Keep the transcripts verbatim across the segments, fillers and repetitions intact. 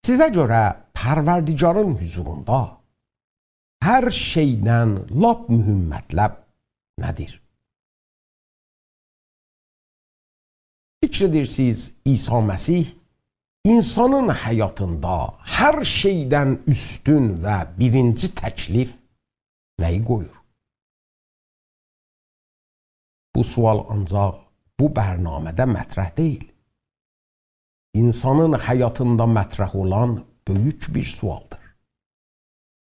سیزه گؤره پروردگارین حضوروندا هر شئیدن لاپ مهم مطلب نه‌دیر؟ فیکر ائدیرسینیز، عیسی مسیح اینسانین حیاتیندا هر شئیدن اوستون و بیرینجی تکلیف نه‌یی قویور؟ بو سؤال آنجاق بو برنامه‌ده مطرح دئییل. اینسانین حیاتیندا مطرح اولان بؤیوک بیر سؤالدیر.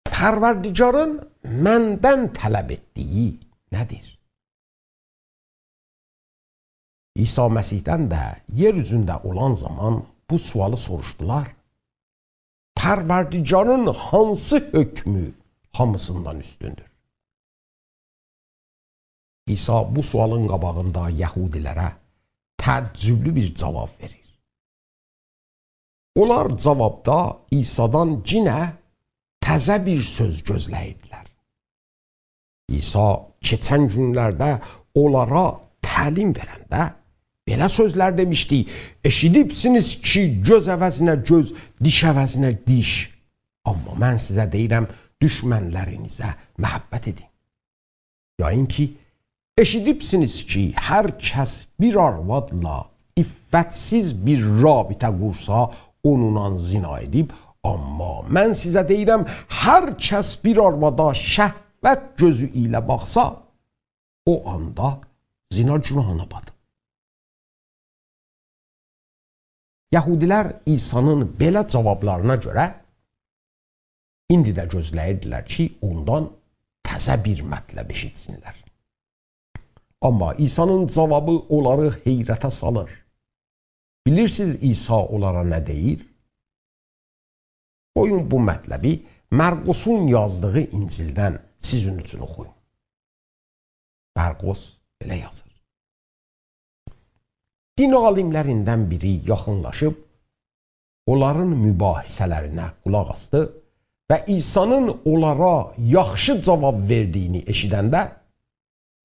پروردگارین مندن طلب ائتدیگی نه‌دیر؟ عیسی مسیحدن ده یئر اوزونده اولان زامان بو سؤالی سوروشدولار: پروردگارین هانسی حکمو هامیسیندان اوستوندور؟ عیسی بو سؤالین قاباغیندا یهودی‌لره تعجبلو بیر جواب وئریر. اونلار جوابدا عیسی‌دان یئنه تازه بیر سؤز گؤزله‌ییردیلر. عیسی کئچن گونلرده اونلارا تعلیم وئرنده بئله سؤزلر دئمیشدی: «ائشیدیبسینیز کی، گؤز عوضینه گؤز، دیش عوضینه دیش. آمما من سیزه دئییرم، دشمنلرینیزه محبت ائدین.» یا این کی، ائشیدیبسینیز کی، هر کس بیر آروادلا عفتسیز بیر رابطه قورسا، اونونلا زنا ائدیب. آمما من سیزه دئییرم، هر کس بیر آروادا شهوت گؤزو ایله باخسا، او آندا زنا گناهینا باتیب. یهودی‌لر عیسی‌نین بئله جوابلارینا گؤره ایندی ده گؤزله‌ییردیلر کی، اوندان تازه بیر مطلب ائشیتسینلر. آمما عیسی‌نین جوابی اونلاری حیرته سالیر. بیلیرسینیز، عیسی اونلارا نه دئییر؟ قویون بو مطلبی مرقسون یازدیغی انجیلدن سیزین اوچون اوخویوم. مرقس بئله یازیر: دین عالیملریندن بیری یاخینلاشیب، اونلارین مباحثه‌لرینه قولاق آسدی و عیسی‌نین اونلارا یاخشی جواب وئردیگینی ائشیدنده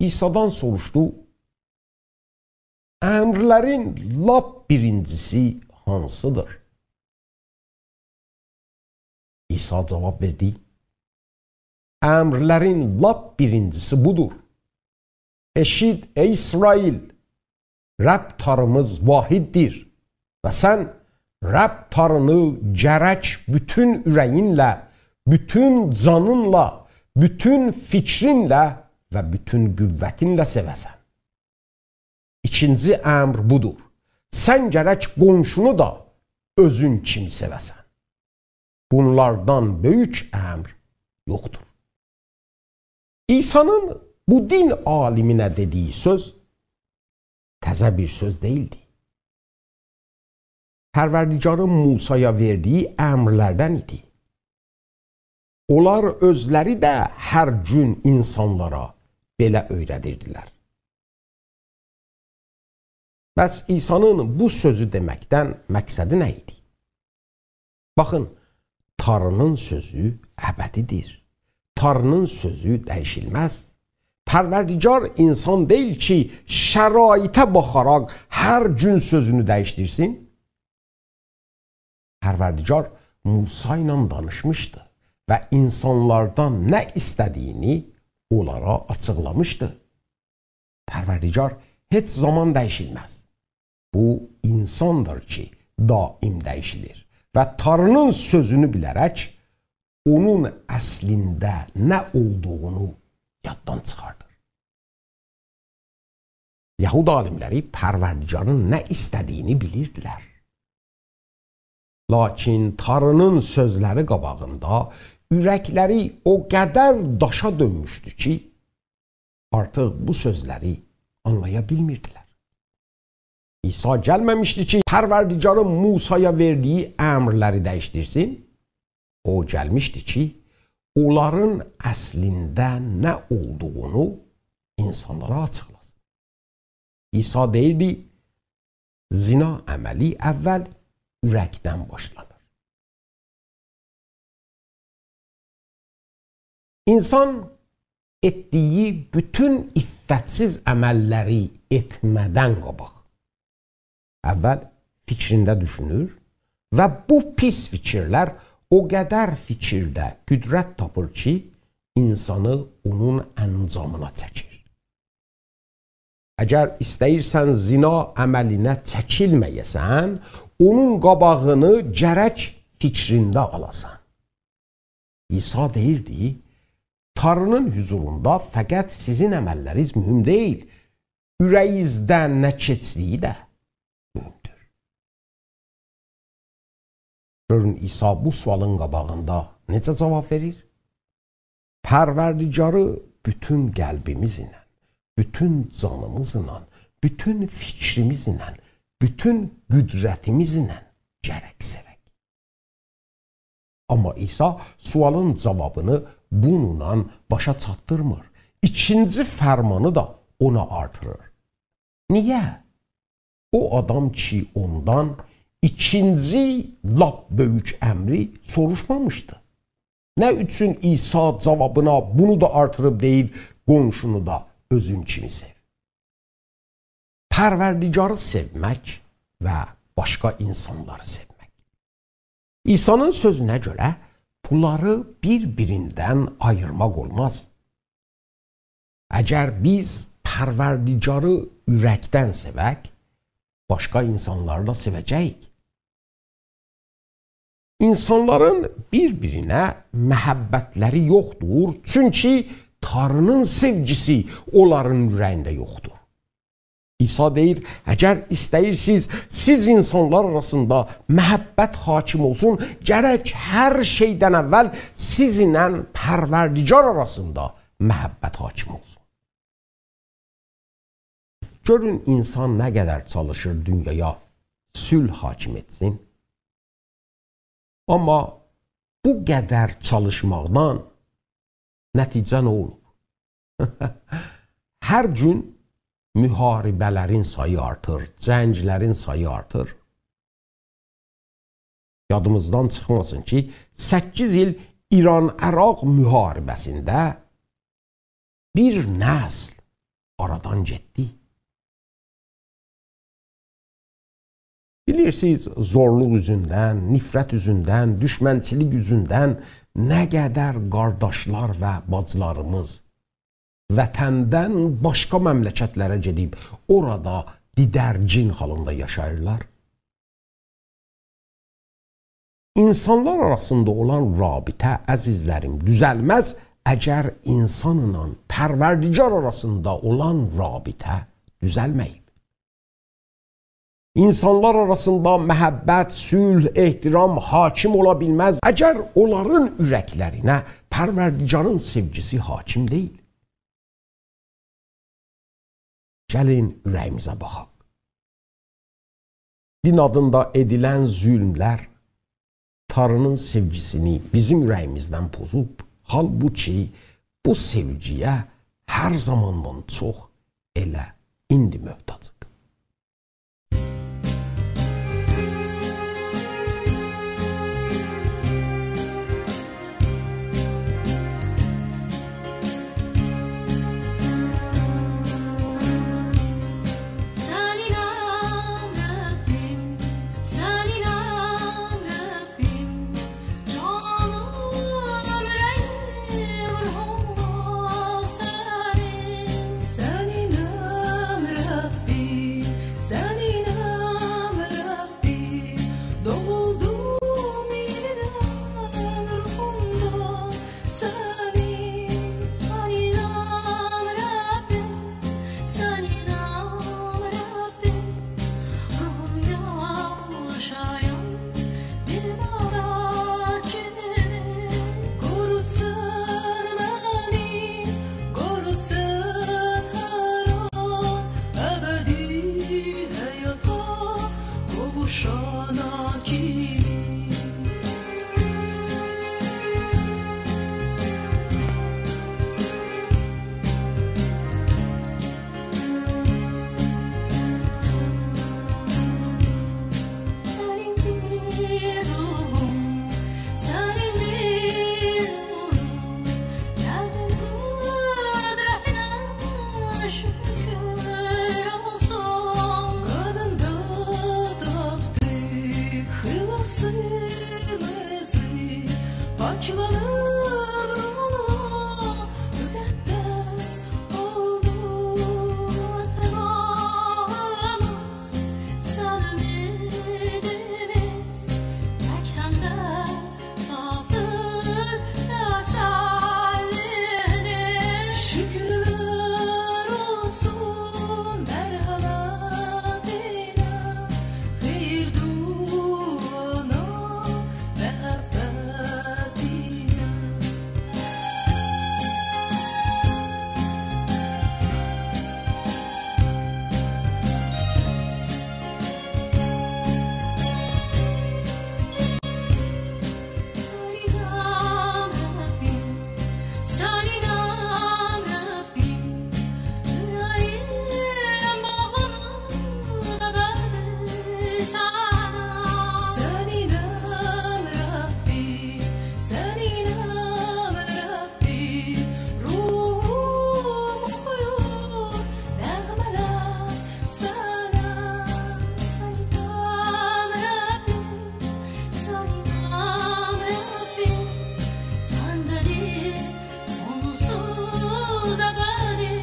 عیسی‌دان سوروشدو: «امرلرین لاپ بیرینجیسی هانسیدیر؟» عیسی جواب وئردی: «امرلرین لاپ بیرینجیسی بودور: ائشیت، ای اسرائیل، رب تاریمیز واحددیر و سن رب تارینی گرک بوتون اوره‌یینله، بوتون جانینلا، بوتون فیکرینله و بوتون قوتینله سئوه‌سن. ایکینجی امر بودور: سن گرک قونشونو دا اؤزون کیمی سئوه‌سن. بونلاردان بؤیوک امر یوخدور.» عیسی‌نین بو دین عالیمینه دئدیگی سؤز تازه بیر سؤز دئییلدی. پروردگارین موسایا وئردیگی امرلردن ایدی. اونلار اؤزلری ده هر گون اینسانلارا بئله اؤیره‌دیردیلر. پس عیسی‌نین بو سؤزو دئمکدن مقصدی نه ایدی؟ باخین، تاری‌نین سؤزو ابدی‌دیر. تاری‌نین سؤزو دییشیلمز. پروردگار اینسان دئییل کی، شرایطه باخاراق هر گون سؤزونو دییشدیرسین. پروردگار موسی ایله دانیشمیشدی و اینسانلاردان نه ایسته‌دیگینی اونلارا آچیقلامیشدی. پروردگار هئچ زامان دییشیلمز. بو اینساندیر کی، دائم دییشیلیر و تاری‌نین سؤزونو بیله‌رک اونون اصلینده نه اولدوغونو یاددان چیخاردیر. یهود عالیملری پروردگارین نه ایسته‌دیگینی بیلیردیلر. لاکین تاری‌نین سؤزلری قاباغیندا اورکلری او قدر داشا دؤنموشدو کی، آرتیق بو سؤزلری آنلایا بیلمیردیلر. عیسی گلمه‌میشدی کی، پروردگارین موسایا وئردیگی امرلری دییشدیرسین. او گلمیشدی کی، اونلارین اصلینده نه اولدوغونو اینسانلارا آچیقلاسین. عیسی دئییردی: «زنا عملی اول اورکدن باشلانیر.» اینسان ائتدیگی بوتون عفتسیز عمللری ائتمه‌دن قاباق اول فیکرینده دوشونور، و بو پیس فیکیرلر او قدر فیکیرده قدرت تاپیر کی، اینسانی اونون انجامینا چکیر. اگر ایسته‌ییرسن زنا عملینه چکیلمه‌یه‌سن، اونون قاباغینی گرک فیکرینده آلاسان. عیسی دئییردی: «تاری‌نین حضوروندا فقط سیزین عمللرینیز مهم دئییل، اوره‌یینیزده نه کئچدیگی ده مهمدور.» گؤرون، عیسی بو سؤالین قاباغیندا نئجه جواب وئریر؟ پروردگاری بوتون قلبیمیز ایله، بوتون جانیمیز ایله، بوتون فیکریمیز ایله، بوتون قدرتیمیز ایله گرک سئوک. آمما عیسی سؤالین جوابینی بونونلا باشا چاتدیرمیر. ایکینجی فرمانی دا اونا آرتیریر. نییه؟ او آدام کی، اوندان ایکینجی لاپ بؤیوک امری سوروشمامیشدی. نه اوچون عیسی جوابینا بونو دا آرتیریب دئییر: «قونشونو دا اؤزون کیمی سئو»؟ پروردگاری سئومک و باشقا اینسانلاری سئومک. عیسی‌نین سؤزونه گؤره بونلاری بیر-بیریندن آییرماق اولماز. اگر بیز پروردگاری اورکدن سئوک، باشقا اینسانلاری دا سئوه‌جه‌ییک. اینسانلارین بیر-بیرینه محبتلری یوخدور، چونکی تاری‌نین سئوگیسی اونلارین اوره‌یینده یوخدور. عیسی دئییر: «اگر ایسته‌ییرسیز سیز اینسانلار آراسیندا محبت حاکم اولسون، گرک هر شئیدن اول سیزینله پروردگار آراسیندا محبت حاکم اولسون.» گؤرون، اینسان نه قدر چالیشیر دونیایا صلح حاکم ائتسین. آمما بو قدر چالیشماقدان نتیجه نه اولوب؟ هر گون محاربه‌لرین سایی آرتیر، جنگلرین سایی آرتیر. یادیمیزدان چیخماسین کی، سککیز ایل ایران-عراق محاربه‌سینده بیر نسل آرادان گئتدی. بیلیرسینیز، زورلوق اوزوندن، نفرت اوزوندن، دوشمنچیلیک اوزوندن نه قدر قارداشلار و باجیلاریمیز وطندن باشقا مملکتلره گئدیب، اورادا دیدرگین حالیندا یاشاییرلار. اینسانلار آراسیندا اولان رابطه، عزیزلریم، دوزلمز، اگر اینسانلا پروردگار آراسیندا اولان رابطه دوزلمه‌ییب. اینسانلار آراسیندا محبت، صلح، احترام حاکم اولا بیلمز، اگر اونلارین اورکلرینه پروردگارین سئوگیسی حاکم دئییل. گلین اوره‌ییمیزه باخاق. دین آدیندا ائدیلن ظلملر تاری‌نین سئوگیسینی بیزیم اوره‌ییمیزدن پوزوب. حالبوکی بو سئوگی‌یه هر زاماندان چوخ ائله ایندی محتاجیق. پاکلانیب روحونا، مقدس اولدو. سنین ایدیمیز تک سنده تاپیر تسلینی. شوکورلر اولسون مرحمتینه، خئییر دوعانا، محبتینه. سنینم ربیم، سنینم ربیم، اوره‌ییم باغلانیب ابدی سنه. سنینم ربیم، سنینم ربیم، روحوم اوخویور نغمه‌لر سنه. سنینم ربیم، سنینم ربیم، سنده‌دیر سونسوز ابدی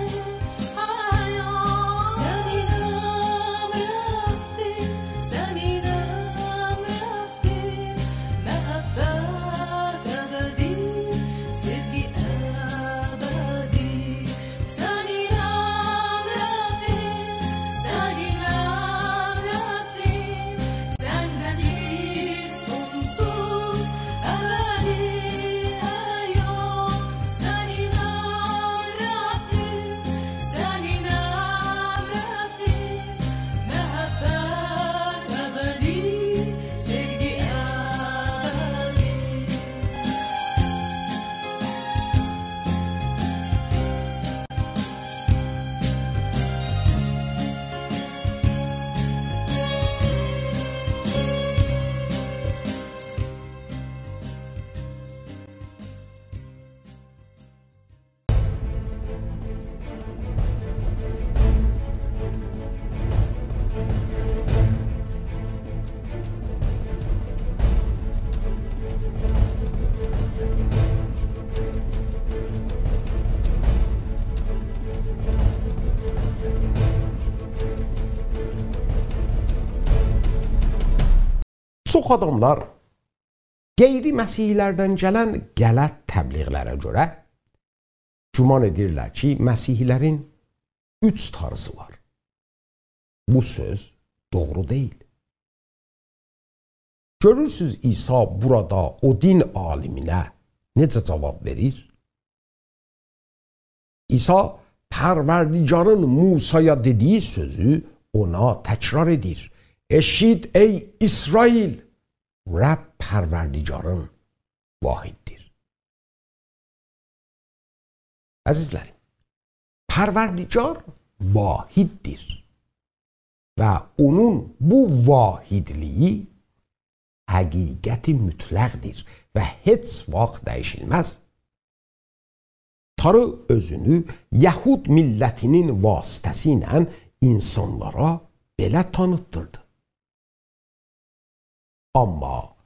حیات. سنینم ربیم، سنینم ربیم، محبت ابدی، سئوگی ابدی. سنینم ربیم، سنینم ربیم، سنده‌دیر سونسوز ابدی حیات. سنینم ربیم، سنینم ربیم، محبت ابدی، سئوگی ابدی. چوخ آداملار غیر مسیحی‌لردن گلن غلط تبلیغلره گؤره گمان ائدیرلر کی، مسیحی‌لرین اوچ تانری‌سی وار. بو سؤز دوغرو دئییل. گؤرورسوز، عیسی بورادا او دین عالیمینه نئجه جاواب وئریر؟ عیسی پروردگارین موسایا دئدیگی سؤزو اونا تکرار ائدیر: «ائشیت، ای اسرائیل، رب پروردگارین واحددیر.» عزیزلریم، پروردگار واحددیر و اونون بو واحدلیگی حقیقت مطلقدیر و هئچ واخت دییشیلمز. تاری اؤزونو یهود میللتینین واسطه‌سیله اینسانلارا بئله تانیتدیردی. آمما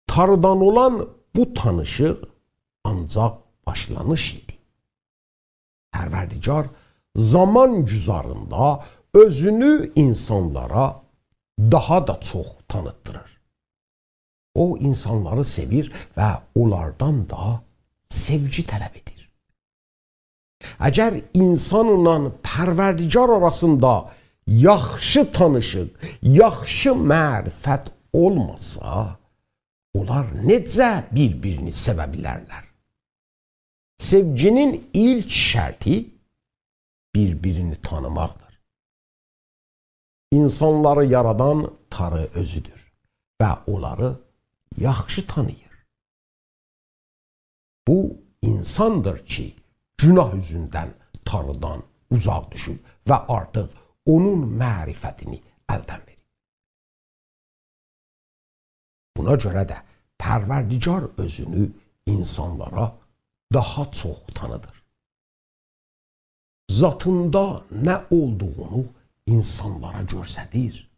تاریدان اولان بو تانیشیق آنجاق باشلانیش ایدی. پروردگار زامان گذاریندا اؤزونو اینسانلارا داها دا چوخ تانیتدیریر. او، اینسانلاری سئویر و اونلاردان دا سئوگی طلب ائدیر. اگر اینسانلا پروردگار آراسیندا یاخشی تانیشیق، یاخشی معرفت اولماسا، اونلار نئجه بیر-بیرینی سئوه بیلرلر؟ سئوگینین ایلک شرطی بیر-بیرینی تانیماقدیر. اینسانلاری یارادان تاری اؤزودور و اونلاری یاخشی تانیییر. بو اینساندیر کی، گوناه اوزوندن تاریدان اوزاق دوشوب و آرتیق اونون معرفتینی الدن وئریب. بونا گؤره ده پروردگار اؤزونو اینسانلارا داها چوخ تانیدیر. ذاتیندا نه اولدوغونو اینسانلارا گؤستریر.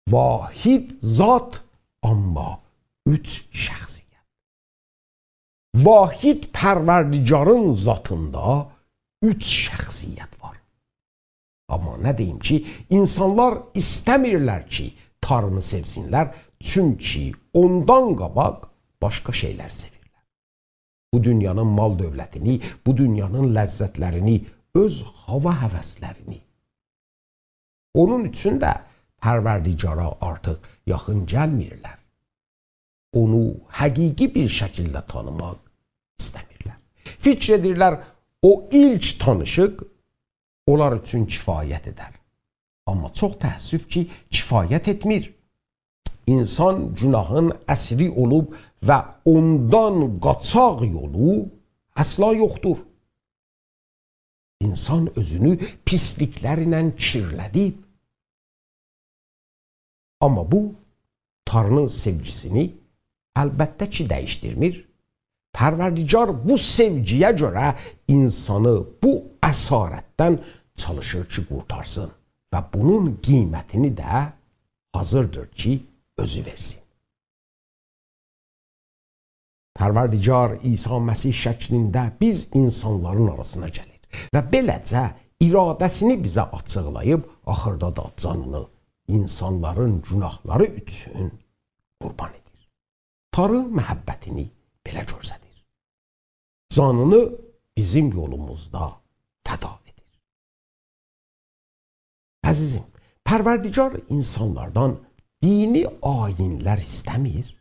واحد ذات، آمما اوچ شخصیت. واحد پروردگارین ذاتیندا اوچ شخصیت وار. آمما نه دئییم کی، اینسانلار ایسته‌میرلر کی، تارینی سئوسینلر، چونکی اوندان قاباق باشقا شئیلر سئویرلر. بو دونیانین مال دؤولتینی، بو دونیانین لذتلرینی، اؤز هاوا هوسلرینی. اونون اوچون ده پروردگارا آرتیق یاخین گلمیرلر. اونو حقیقی بیر شکیلده تانیماق ایسته‌میرلر. فیکر ائدیرلر، او ایلک تانیشیق اونلار اوچون کفایت ائدر. آمما چوخ تأسف کی، کفایت ائتمیر. اینسان گوناهین اسیری اولوب و اوندان قاچاق یولو اصلا یوخدور. اینسان اؤزونو پیسلیکلرله کیرله‌دیب. آمما بو، تارینین سئوگیسینی البته کی، دییشدیرمیر. پروردگار بو سئوگی‌یه گؤره اینسانی بو اسارتدن چالیشیر کی، قورتارسین و بونون قیمتینی ده حاضردیر کی، اؤزو وئرسین. پروردگار عیسی مسیح شکلینده بیز اینسانلارین آراسینا گلیر و بئله‌جه اراده‌سینی بیزه آچیقلاییب، آخیردا دا جانینی اینسانلارین گوناهلاری اوچون قوربان ائدیر. تاری محبتینی بئله گؤستریر. جانینی بیزیم یولوموزدا فدا ائدیر. عزیزیم، پروردگار اینسانلاردان دینی آیین‌لر ایسته‌میر.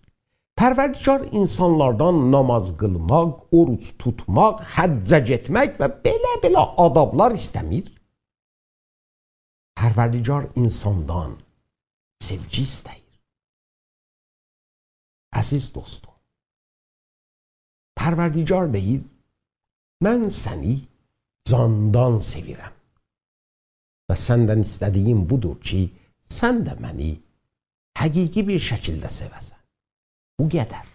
پروردگار اینسانلاردان نماز قیلماق، اوروج توتماق، حجه گئتمک و بئله-بئله آدابلار ایسته‌میر. پروردگار اینساندان سئوگی ایسته‌ییر. عزیز دوستوم، پروردگار دئییر: «من سنی جاندان سئویرم.» و سندن ایسته‌دیگیم بودور کی، سن ده منی حقیقی بیر شکیلده سئوه‌سن. بو قدر.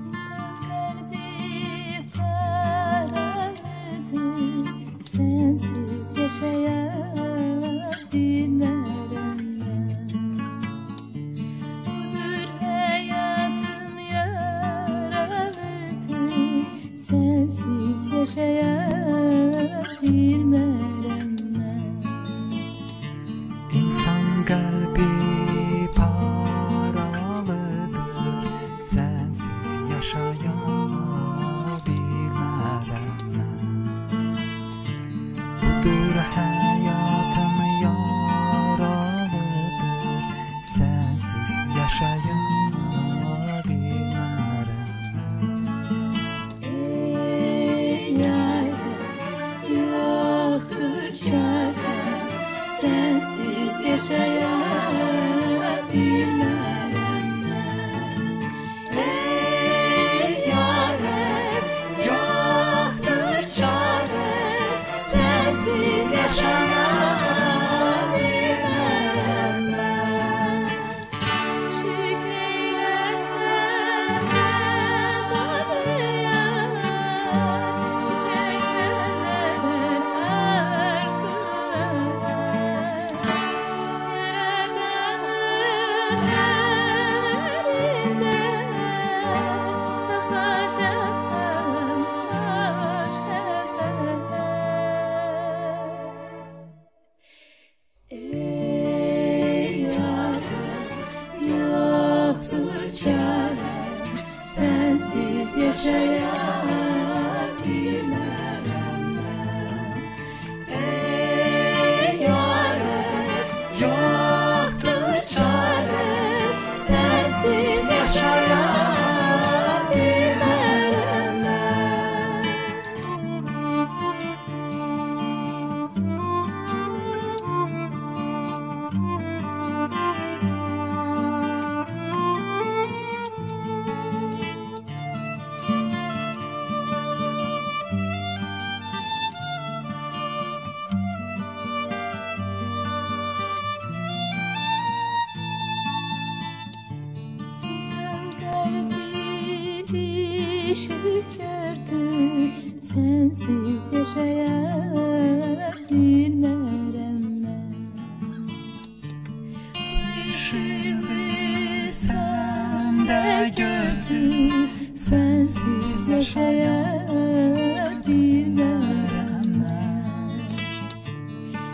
اینسان قلبی پارالادیر، سنسیز یاشایا بیلمرم من. بودور حیاتیم یارالادیر، سنسیز یاشایا بیلمرم من. اینسان قلبی پارالیدیر، سنسیز یاشایا بیلمرم من. بودور حیاتیم یارالیدیر، سنسیز یاشایا بیلمرم من. ای یار، یوخ سنسیز یاشایا بیلمرم من. بو ایشیغی سن ده گؤردون، سنسیز یاشایا بیلمرم من.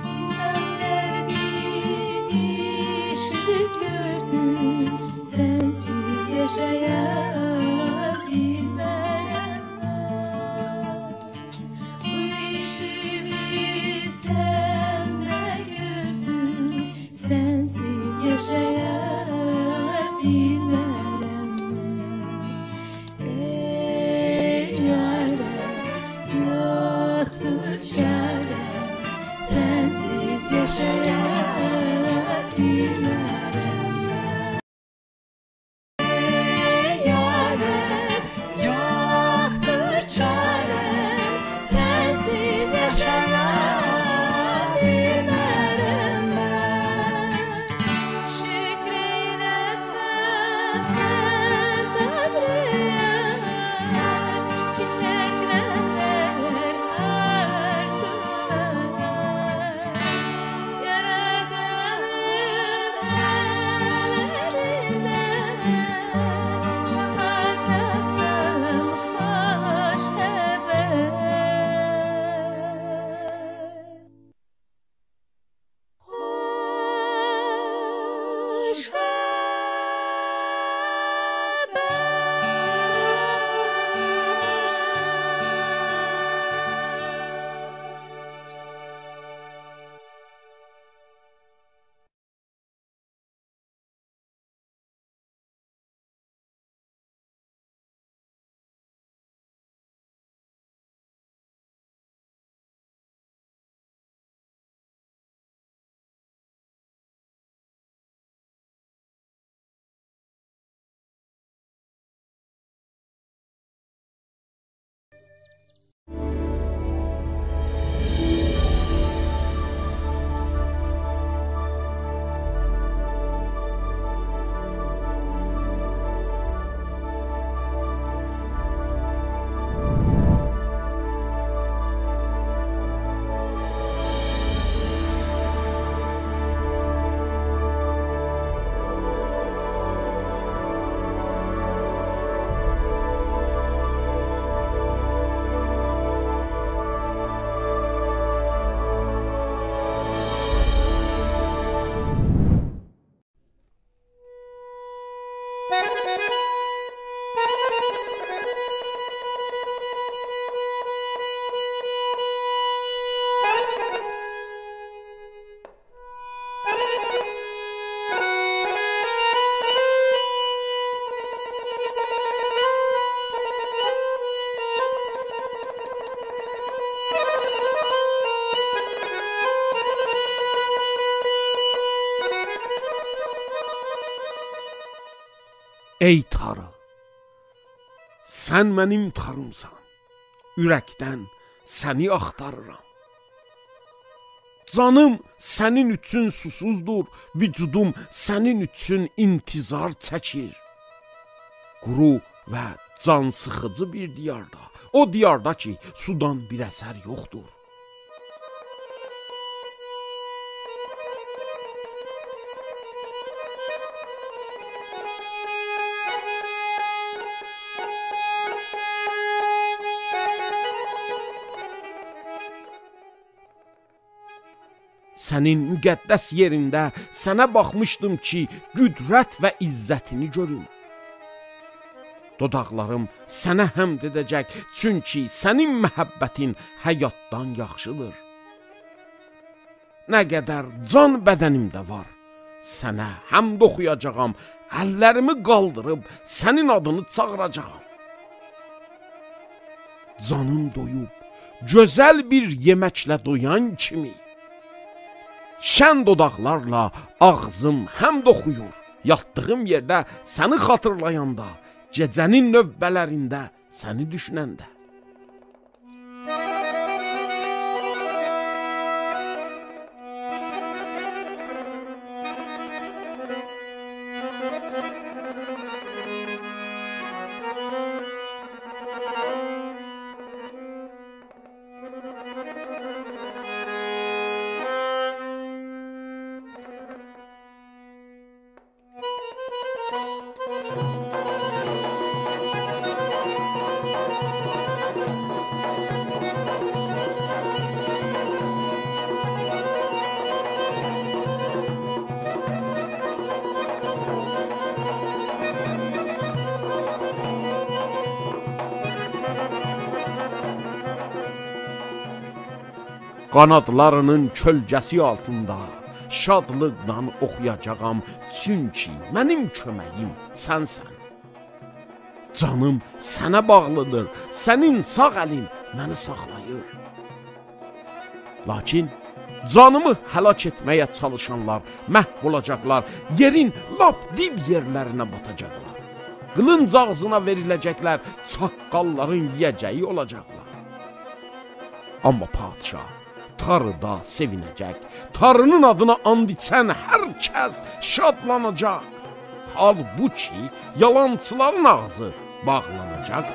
انسانلار بیر ایشیق گؤردون، سنسیز یاشایا بیلمرم من. بو ایشیغی سن ده گؤردون، سنسیز یاشایا بیلمرم من. ای یاریم، یوخدور چاره‌م، سنسیز یاشایا بیلمرم من. ای یاریم، یوخدور چاره‌م، سنسیز یاشایا بیلمرم من. شکر ائیله سن، سن تانرییا، چیچکلر، آرزولار. یارادانین اللرینده تاپاجاقسان خوش خبر. خوش خبر. ای تاری، سن منیم تاریمسان، اورکدن سنی آختاریرام. جانیم سنین اوچون سوسوزدور، وجودوم سنین اوچون انتظار چکیر. قورو و جان سیخیجی بیر دیاردا، او دیاردا کی، سودان بیر اثر یوخدور. سنین مقدس یئرینده سنه باخمیشدیم کی، قدرت و عزتینی گؤروم. دوداقلاریم سنه حمد ائده‌جک، چونکی سنین محبتین حیاتدان یاخشیدیر. نه قدر جان بدنیمده وار، سنه حمد اوخویاجاغام، اللریمی قالدیریب سنین آدینی چاغیراجاغام. جانین دویوب، گؤزل بیر یئمکله دویان کیمی، شن دوداقلارلا آغزیم حمد اوخویور. یاتدیغیم یئرده سنی خاطیرلایاندا، گئجه‌نین نوبه‌لرینده سنی دوشوننده. قانادلاری‌نین کؤلگه‌سی آلتیندا شادلیقدان اوخویاجاغام، چونکی منیم کؤمه‌ییم سنسن. جانیم سنه باغلیدیر، سنین ساغ الین منی ساخلاییر. لاکین جانیمی هلاک ائتمه‌یه چالیشانلار محو اولاجاقلار، یئرین لاپ دیب یئرلرینه باتاجاقلار. قیلینج آغزینا وئریله‌جکلر، چاققاللارین یئیه‌جه‌یی اولاجاقلار. آمما پادشاه تاریدا سئوینه‌جک، تاری‌نین آدینا آند ایچن هر کس شادلاناجاق. حالبوکی یالانچیلارین آغزی باغلاناجاق.